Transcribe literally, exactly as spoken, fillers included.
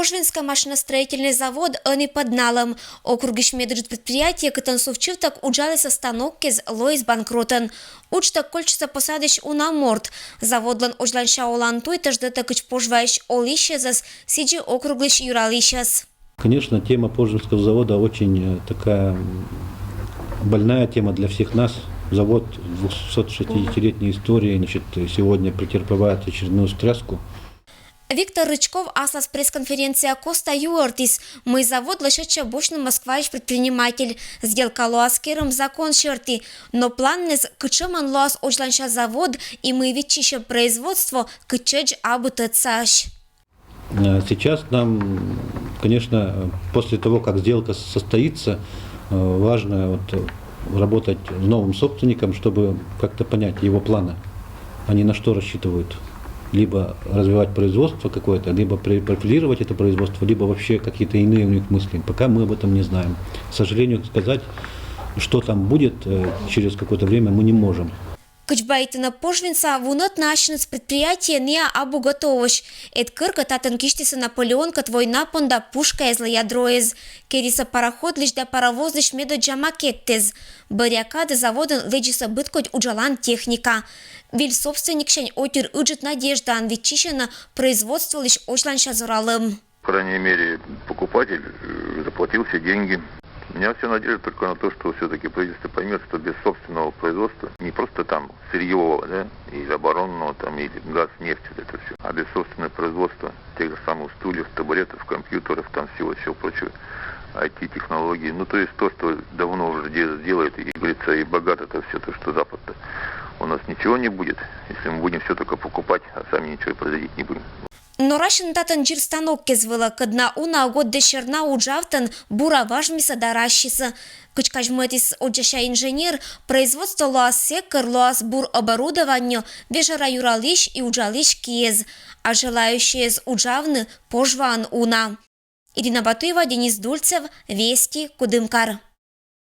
Пожвинскӧй машиностроительнӧй завод ӧні пӧдналӧм. Округысь медыджыд предприятие, кытӧн сувтчывтӧг уджалісны станоккез, лоис банкротӧн. Уджтӧг кольччисны посадысь уна морт. Заводлӧн озьланся олан туй тӧждӧдӧ кыдз Пожваысь олысьӧзӧс, сідзи округлысь юралысьӧс. Конечно, тема Пожвинского завода очень э, такая больная тема для всех нас. Завод двухсот шестидесятилетней истории, значит, сегодня претерпевает очередную стряску. Виктор Рычков аслас пресс-конференция костӧ юӧртіс, мый завод лӧсьӧдчӧ босьтны Москваысь предприниматель. Сделка лоас керӧм закон серти, но планныс, кытшӧмӧн лоас озьланся завод и мый виччысьӧ производство, кытчӧдз абу тӧдсаӧсь. Э, Сейчас нам, конечно, после того, как сделка состоится, э, важно вот э, работать с новым собственником, чтобы как-то понять его планы. Они на что рассчитывают? Либо развивать производство какое-то, либо профилировать это производство, либо вообще какие-то иные у них мысли. Пока мы об этом не знаем. К сожалению, сказать, что там будет э, через какое-то время, мы не можем. Кыдз байтӧны Пожвинса, вунӧдны ассьыныс предприятие нӧ абу готовӧсь. Эд кӧркӧ татӧн кисьтісны Наполеонкӧд война понда пушкаэзлы ядроэз. Керисны пароходлысь да паровозлысь медоддза макетэз. Бӧръя кадӧ заводын лэдзисны быдкодь уджалан техника. Выль собственниксянь отир ыджыд надеждаӧн виччысьӧны производстволысь озьланся зоралӧм. По крайней мере, покупатель э, заплатил все деньги. У меня вся надежда только на то, что все-таки правительство поймет, что без собственного производства, не просто там сырьевого, да, или оборонного, там, или газ, нефть, вот это все, а без собственного производства тех же самых стульев, табуретов, компьютеров, там всего, всего прочего, I T-технологий. Ну, то есть то, что давно уже делает, и говорится, и богато это все, то, что Запад-то. У нас ничего не будет, если мы будем все только покупать, а сами ничего производить не будем. Но расьын татӧн дзир станоккез вылӧ, кӧдна уна годдӧ серна уджавтӧн бура важмисны да расисны. Кыдз казьмӧдіс оддзася инженер, производство лоас сэк, кӧр лоас бур оборудованиеӧ, вежӧра юралысь и уджалысь киӧз. А желающееяс уджавны Пожваын уна. Ирина Батуева, Денис Дульцев, Вести, Кудымкар.